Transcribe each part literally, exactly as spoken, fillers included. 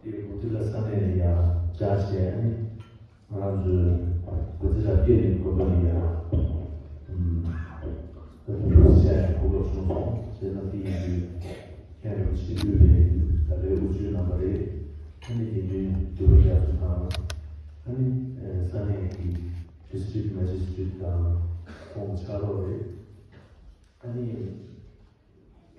དེ་གོ་དུས་ལ་ས་གནས་ལ་ཡང་བཅར་བྱས་ནས། ང་རང་ཚོའི་སྐུ་ཚེ་རབ་རྒྱས་ཀྱི་དགོན་པ་ལ་ཡང་ཨུམ་སྐུ་ཚེ་གོ་སྐབས་བྱུང་སོང་། བྱས་ན་དེ་ཡིན་དུས་མཁན་རིན་པོ་ཆེ་དབུས་པའི་ད་ལྟའི་དབུ་བཅུའི་རྣམ་པ་རེད། ཨ་ནི་དགེ་འདུན་འདུས་པ་རྒྱ་མཚོ་དང་། ཨ་ནི་ས་གནས་ཀྱི་district magistrate དང་ཁོང་ཕྱག་རོགས་རེད། ཨ་ནི།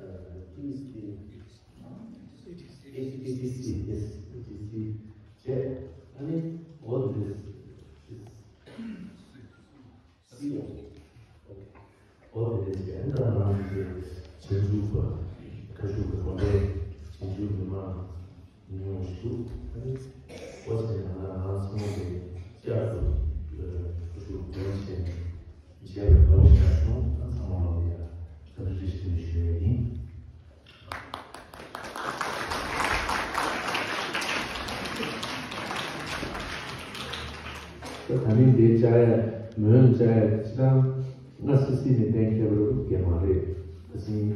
Uh, T C, A T C, yes, A T C. Okay, I mean, all this is C O. Okay. All this, and then, um, the Chenju, uh, Kaju, the Bombay, Chenju, the Ma, you know, Shu, I mean, what's the name? ཚང་མ་གི་བསྐྱར་དུ་ཐུགས་ཞུགས་འབུལ་བྱས་ནས་མཇལ་བའི་དགའ་བོ་ཞིག་བྱུང་། ཚང་མ་ལ་ཡང་བཀའ་དྲིན་ཆེ་ཞུ་ཞུ་ཡས་ཡིན། ད་ད་ནི་འདི་བཅར་ཡ་མོན་བཅར་ཡ་ཅི་དང་སྔ་སི་སི་ནས་གཏན་འཁེལ་བ་རུ་གལ་མ་རེད། ད་ཕྱིན་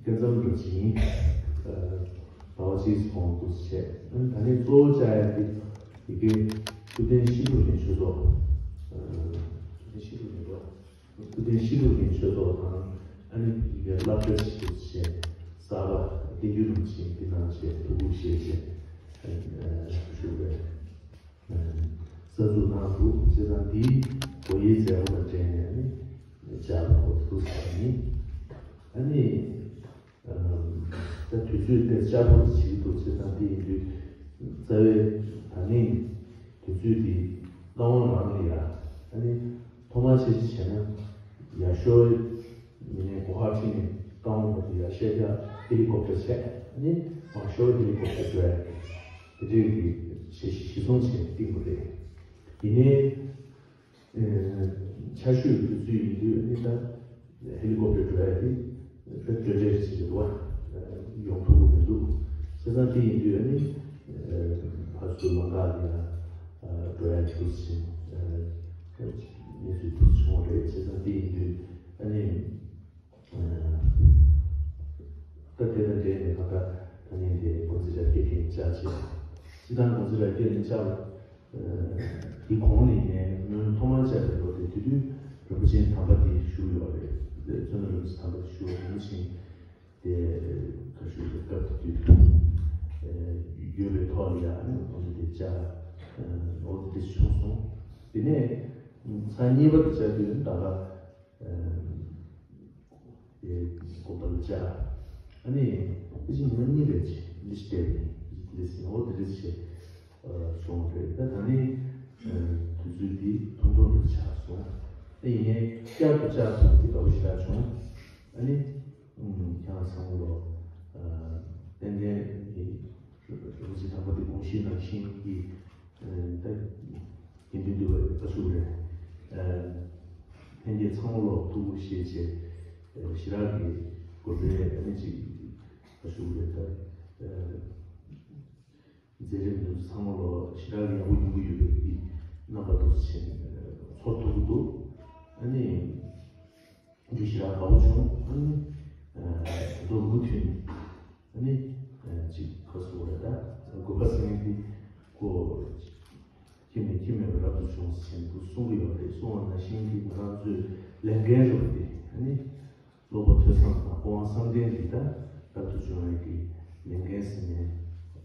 སྐལ་མཚམས་འགྲོ་ཅིང་ཟླ་བ་གཅིག་སོང་འདུག་བྱས། ད་ནི་གཙོ་བོ་བཅར་ཡ་འདི་ཡི་གེ་ཐུབ་བསྟན་ཤེས་རབ་ཀྱི་ཆོས་ཚོགས། ཐུབ་བསྟན་ཤེས་རབ་ཀྱི་ཆོས་ཚོགས། ཐུབ་བསྟན་ཤེས་རབ་ཀྱི་ཆོས་ཚོགས་དང་ཨ་ནི་ཡི་གེ་བསླབ་གྲྭ་ཞིག་བྱས། གསར་པ་བསྟན་འགྱུར་རིན་པོ་ཆེ་འདི་གནང་བྱས་ཐུགས་ཁུར་བཞེས་བྱས་ཞུ་བའི་གསར་འཛུགས་གནང་འདུག་བྱས་ཙང་འདིའི་སྒོ་དབྱེའི་མཛད་སྒོ་དང་འབྲེལ་ནས་ནི་བཅར་བ་འོ་ཐུགས་བསམ་ནི་ཨ་ནི། ད་དུས་ཚོད་དེ་བཅར་བ་བྱེད་ཀྱི་འདུག་བྱས་ཙང་དེ་ཡིན་དུས་རྩ་བའི་ད་ནི་དུས་ཚོད་དེ་རྟ་དབང་རང་ལ་ཡ་ཨ་ནི་ཐོག་མར་ཆེ་ཆེ་བྱས་ན་ཡ་ཤོ་མི་ནས་གོ་ཧ་ཁྲི་ནས་རྟ་དབང་བར་དུ་ཡ་ཤེལ་རྒྱག་ཧེ་ལི་ཀོབ་ཊར་བྱས། ཨ་ནི་མང་ཤོས་ཧེ་ལི་ཀོབ་ཊར་འགྲོ་ཡ་དེ་འདྲའི་གི་ཞེ་ཞེ་ཚོང་བྱས་བཏིང་བ་རེད། ཡིན་ནའི། ཆར་ཞོད་ཀྱི་དུས་ཚོད་ཡིན་དུས་ཨ་ནི་ད་ཧེ་ལི་ཀོབ་ཊར་འགྲོ་ཡ་དེ་དཔེ་སྤྲོས་བྲལ་ཞིག་རེད་འདུག་བ། ཡོང་ཐུབ་ཀྱི་མི་འདུག་བྱས་ཙང་དེ་ཡིན་དུས་ཨ་ནི་ཕར་ཚུར་ལམ་ཁ་ལ་ཡང་འགྲོ་ཡ་འདུག་ཟིན་གནས་ཚུལ་འདུག་བྱུང་བ་རེད། བྱས་ཙང་དེ་ཡིན་དུས་ཨ་ནི། ད་དེ་དང་འབྲེལ་ནས་ད་ལྟ་ད་ནི་འདི་དགོན་རྩེ་རབ་རྒྱས་ཀྱི་བཅར་ཆེ། སྤྱི་བཏང་དགོན་རྩེ་རབ་རྒྱས་ནས་བཅར་བ། དེ་གོང་ནས་ནས་སྔོན་ཐོག་མར་བཅར་བའི་ལོ་དེ་དུས་དུས་རིན་པོ་ཆེ་དམ་པ་དེ་བཞུགས་ཡོད་རེད། བཙུན་མོ་རིན་པོ་ཆེ་དམ་པ་དེ་བཞུགས་ཡོད་རིན་ཆེན་དེ་ག་ཞུ་རེད། སྐབས་དེ་དུས་ཡོད་པའི་ཐོག་ལ་ཡང་དགོན་རྩེ་དེ་བཅར་འོ་དེ་དེ་བྱུང་སོང་། དེ་ནས་ཚར་གཉིས་པ་དེ་བཅར་དུས་ད་ག་དེ་དགོན་པ་ལ་བཅར། ཨ་ནི་ཨ་ཅེ་ཉི་མ་གཉིས་རེད་ཅེས་འདི་ཞིག་བལྟས་ནས་འདི་ཟིན་འོ་འདི་རེད་ཅེས་སོང་རེད། ད་ད་ནི་དུས་ཚོད་འདི་ཐུང་ཐུང་རུ་ཆགས་སོང་། ཨ་ཡིན་ནའི་བསྐྱར་དུ་བཅར་སོང་འདི་དགའ་པོ་ཞེ་དྲག་བྱུང་། ཨ་ནི་ཁྱེད་རང་ཚང་མ་ལོ་ཏན་ཏན་རིན་པོ་ཆེ་དམ་པ་འདི་དགོངས་གཞི་ནང་བཞིན་གྱི་ད་དགེ་འདུན་འདུས་པ་བཀའ་ཟུར་རེད། ལྷན་རྒྱས་ཚང་མ་ལོ་ཐུགས་ཁུར་བཞེས་བྱས་ཞེ་དྲག་གི་དགོས་པའི་ཨ་ནི་ཅིག་བཀའ་ཟུར་རེད། ད་མཛད་རིམ་འདི་ཚོ་ཚང་མ་ལོ་ཞེ་དྲག་གི་ཡག་པོ་ཡོང་གི་ཡོད་པའི་གི་རྣམ་པ་འདུག་ཕྱིན་ཚོར་ཐུབ་ཀྱི་འདུག་ཨ་ནི་འདི་ཞེ་དྲག་དགའ་པོ་བྱུང་། ཨ་ནི་ད་དུང་མུ་མཐུད་ནས། ཨ་ནི་ཅིག་ཁ་སོ་རེད། ད་དགོན་པ་ཟེར་མཁན་དེ་ཁོ་ཁྱིམ་ནས་ཁྱིམ་མེད་པར་རབ་ཏུ་བྱུང་ཟེར་མཁན་དེ་གསུང་གི་ཡོད་རེད། གསུང་བ་ནང་བཞིན་གྱི་ང་རང་ཚོའི་ལས་འགན་རེད་པ། དེ་ཨ་ནི་ཀློག་པ་ཐོས་བསམ་དང་སྤོང་བ་བསམ་གཏན་གྱི་ད་རབ་ཏུ་བྱུང་བའི་གི་ལས་འགན་ཟེར་ནས་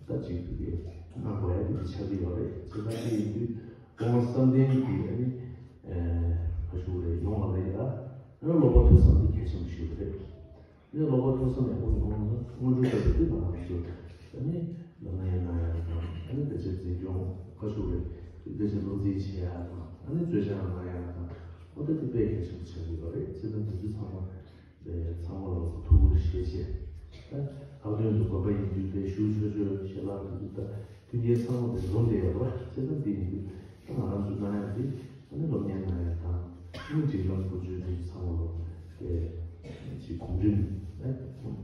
ད་ཅིག་གི་གནང་དགོས་ཡ་དེ་ཆགས་ཀྱི་ཡོད་རེད། བྱས་ཙང་དེ་ཡིན་དུས་སྤོང་བ་བསམ་གཏན་གྱི་ཨ་ནི་ཁ་ཤུགས་རེ་ཡོང་བ་རེད། ཡ་ཨ་ནི་ཀློག་པ་ཐོས་བསམ་དེ་གལ་ཆེན་པོ་ཞིག་རེད། ནས་ཀློག་པ་ཐོས་བསམ་ཡག་པོ་ཡོང་བ་ན་སྔོན་འགྲོ་ལྟ་བུ་དེ་ང་རང་ཚོ་ཨ་ནི་སློབ་གཉེར་གནང་ཡག་དང་། ཨ་ནི་དེ་ཚོའི་འཛིན་སྐྱོང་ཁ་ཤུགས་རེ་དེ་ཚོའི་བློ་འཛིན་བྱེད་ཡག་དང་། ཨ་ནི་རྩོད་བྱང་གནང་ཡག་དང་། ཨོ་ད་དེ་དཔེ་གལ་ཆེན་པོ་ཆགས་ཀྱི་ཡོད་རེད། བྱས་ཙང་དེ་ཚོ་ཚང་མ་ཚང་མ་ལ་ཐུགས་ཁུར་བཞེས་བྱས། ད་ལྷག་དོན་དུ་དགོན་པ་ཡིན་དུས་དཔེ་ཞུ་ཆོག་ཆོག་ཞལ་ལག་དེ་ཚོ་ད་མཐུན་རྐྱེན་ཚང་མ་དེ་འཛོམས་བསྡད་ཡོད་རེད། བྱས་ཙང་དེ་ཡིན་དུས་ད་ང་རང་ཚོ་གནང་ཡག་དེ་ཨ་ནི་སློབ་གཉེར་གནང་ཡག་དང་། ཨ་ནི་སྒྲིག་ལམ་བཀོལ་སྤྱོད་དེ་ཚང་མ་ལ་དེ་ཅིག་གོམ་རིམ་ཨ་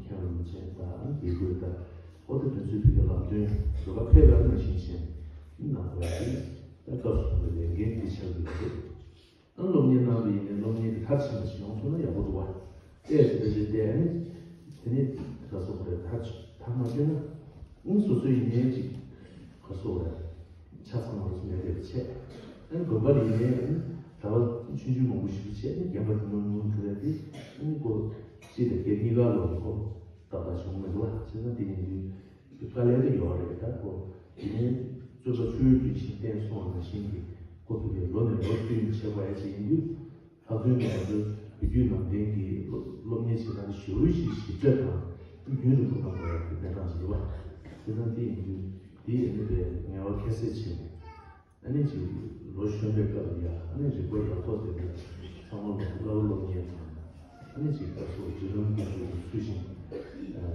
ཁྱོན་རིམ་ཅན་དང་དགེ་བསྐོས་དང་། ཨོ་ད་དེ་ཚོའི་ཕ་གི་ལམ་སྟོན་བཟོ་ལ་ཕེབས་པ་ནང་བཞིན་བྱས་གནང་དགོས་ཡག་དེ་ད་སྐབས་སུ་བབས་པའི་ལས་འགན་དེ་ཆགས་ཀྱི་ཡོད་རེད། ཨ་སློབ་གཉེར་གནང་བ་ཡིན་ནའི་སློབ་གཉེར་དེ་མཐར་ཕྱིན་པ་ཞིག་ཡོང་ཐུབ་ན་ཡག་པོ་འདུག་བ། ཨེ་ཟེར་ཏེ་ཞེས་བལྟས། ཨ་ནི་དེ་ནི་ད་སོགས་རེད། མཐར་མཐར་མ་བསྟན་ན་ཨ་ནི་སོ་སོའི་ཡིན་ནའི་ཅིག་ག་སོགས་རེད། ཆ་ཚང་བ་ཞིག་མེད་པའི་ཆེད། ཨ་ནི་དགོན་པ་ལ་ཡིན་ནའི་ཨ་ནི་གྲྭ་པ་ཆུང་ཆུང་མང་པོ་ཞིག་གི་ཆེད་ནི་རྒན་པ་དེ་མོ་མྱོང་གྲུབ་ཡ་དེ་ཨ་ནི་སྒོ་གཅིག་དང་སྒེར་གཉིས་ཀ་ལོག་གི་ཁོ་ཏག་ཏག་བྱུང་མི་འདུག་བ། བྱས་ཙང་དེ་ཡིན་དུས། དཀའ་ལས་དེ་ཡོད་རེད། ད་ཁོ་དེ་ནས་རྩོད་པ་ཆུ་བོའི་རྒྱུན་བཞིན་བསྟན་སོང་བ་ནང་བཞིན་གྱི་ཁོ་ཚོ་གི་ལོ་ནས་ལོ་བསྟུད་ནས་བྱེད་དགོས་ཡ་ཅིག་ཡིན་དུས། ལྷག་དོན་དུ་ང་ཚོའི་བོད་བརྒྱུད་ནང་བསྟན་གྱི་སློབ་སློབ་གཉེར་བྱེད་སྟངས་ཞེ་པོ་ཞིག་ཞིབ་ཕྲ་དང་རྒྱུན་རིང་པོ་གནང་དགོས་ཡ་གི་གནས་སྟངས་ཅིག་ཡོད་པ། དེ་ཙང་དེ་ཡིན་དུས་དེ་ཡིན་པའི་ངལ་བ་ཁྱད་བསད་བྱས་ནས། ཨ་ནི་ཅིག་ལོ་གཞོན་པའི་སྐབས་ལ་ཡ་ཨ་ནི་རིག་པ་ཡག་ཐོག་དེ་ལ་ཚང་མ་ལ་བསླབ་པ་སློབ་གཉེར་དང་། ཨ་ནི་ཅིག་སྐབས་སུ་སྒྲིག་ལམ་ཀུན་སྤྱོད་ཀྱི་ཚུལ་བཞིན་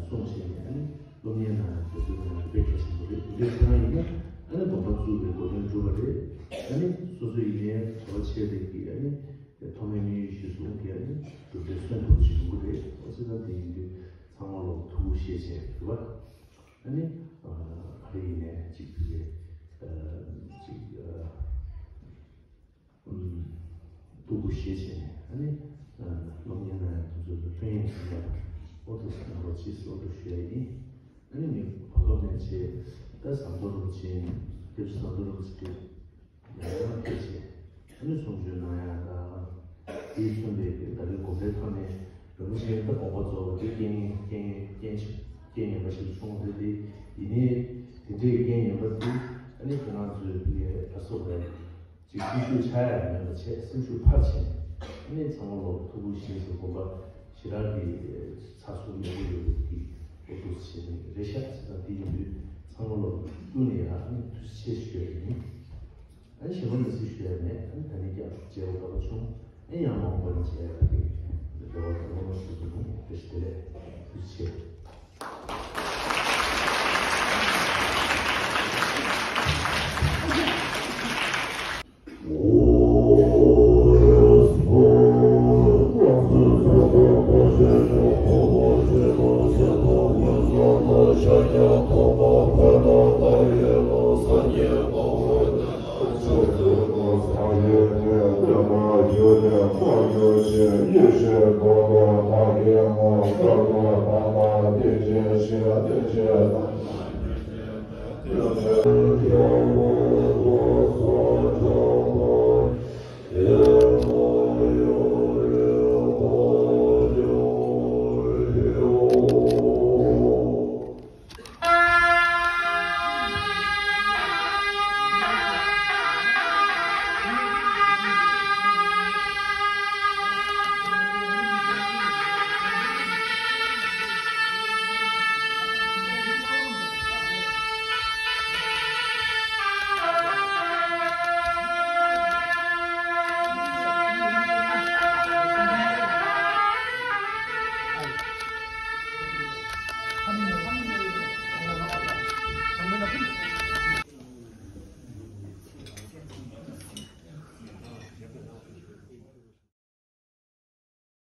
གསུངས་བྱས་ནས། ཨ་ནི་སློབ་གཉེར་གནང་ཡ་དེ་ཚོའི་ནང་དཔེ་གལ་ཆེན་པོ་རེད། དེ་འདྲ་ཡིན་ན་ཨ་ནི་དགོན་པ་བཙུགས་པའི་གོ་སྟོན་སྒྲུབ་པ་ ཆེ་རིགས་ཀྱི་ཨ་ནི་ཐོག་མའི་དམིགས་ཡུལ་ཞུས་སོང་གི་ཨ་ནི་གྲུབ་འབྲས་སོན་ཐུབ་ཅིག་ཡོང་གི་རེད། ཨོ་ཙི་ད་དེ་ཡིན་དུས་ཚང་མ་ལོ་ཐུགས་ཁུར་བཞེས་བྱས་རེད་བ། ཨ་ནི་ག་རེ་ཡིན་ནས་ཅིག་དེ་ཅིག་ཐུགས་ཁུར་བཞེས་བྱས་ནས་ཨ་ནི་སློབ་གཉེར་གནང་ཡག་དེ་ཚོ་ལ་ཕན་ཡོན་ཅིག་ཡོང་ཡག་ཨོ་ཐུགས་སུ་གནང་རོགས་ཅེས་ཨོ་ཐུགས་ཞུ་ཡ་ཡིན། ཨ་ནི་ངས་བར་སྐབས་ནས་བྱས་ད་ཟམ་གདོང་རིན་པོ་ཆེ་ཡིན། སྐྱབས་རྗེ་ཟམ་གདོང་རིན་པོ་ཆེ་ཡང་ཡང་ཕེབས་བྱས། ཨ་ནི་གསུང་ཆོས་གནང་ཡག་དང་། དེས་མཚོན་པའི་ད་རེས་དགོན་པའི་ཐོག་ནས་རིན་པོ་ཆེ་ད་དགོངས་པ་རྫོགས་པ་དེ་རྐྱེན་ངན་རྐྱེན་ངན་རྐྱེན་ཆེ་རྐྱེན་ངན་པ་ཞིག་སོང་ཟེར་ཏེ། ཡིན་ནའི་དེ་འདྲའི་རྐྱེན་ངན་པ་དེ་ཨ་ནི་ཁྱེད་རང་ཚོའི་ཕ་སོགས་རེད། ཅིག་ཤུགས་ཤུགས་ཆག་ཡག་མེད་པ་བྱས། སེམས་ཤུགས་འཕར་བྱས་ནས་ཨ་ནི་ཚང་མ་ལོ་ཐུགས་ཁུར་བཞེས་སུ་དགོན་པ་ཞེ་དྲག་གི་ཚགས་ཚུད་ཡོང་གི་ཡོད་པའི་དེ་ཨོ་ཐུགས་སུ་བཞེས་ནས་རེད་ཤག་ཟེར་ན། དེ་ཡིན་དུས་ཚང་མ་ལོ་ཀུན་ནས་ཡང་ཨ་ནི་ཐུགས་རྗེ་ཆེ་ཞུ་ཡ་ཡིན། ཨ་ནི་གཞན་པ་མི་སྲིད་ཞུ་ཡ་མེད། ཨ་ནི་ད་ནི་ཀྱང་མཇལ་བ་དགའ་པོ་བྱུང་། ཨ་ནི་ཡང་མ་འོངས་པ་ལ་མཇལ་ཡ་གི་རེ་བ་དང་སྨོན་ལམ་ཞུ་གི་འདུག་བཀྲ་ཤིས་བདེ་ལེགས། ཐུགས་རྗེ་ཆེ།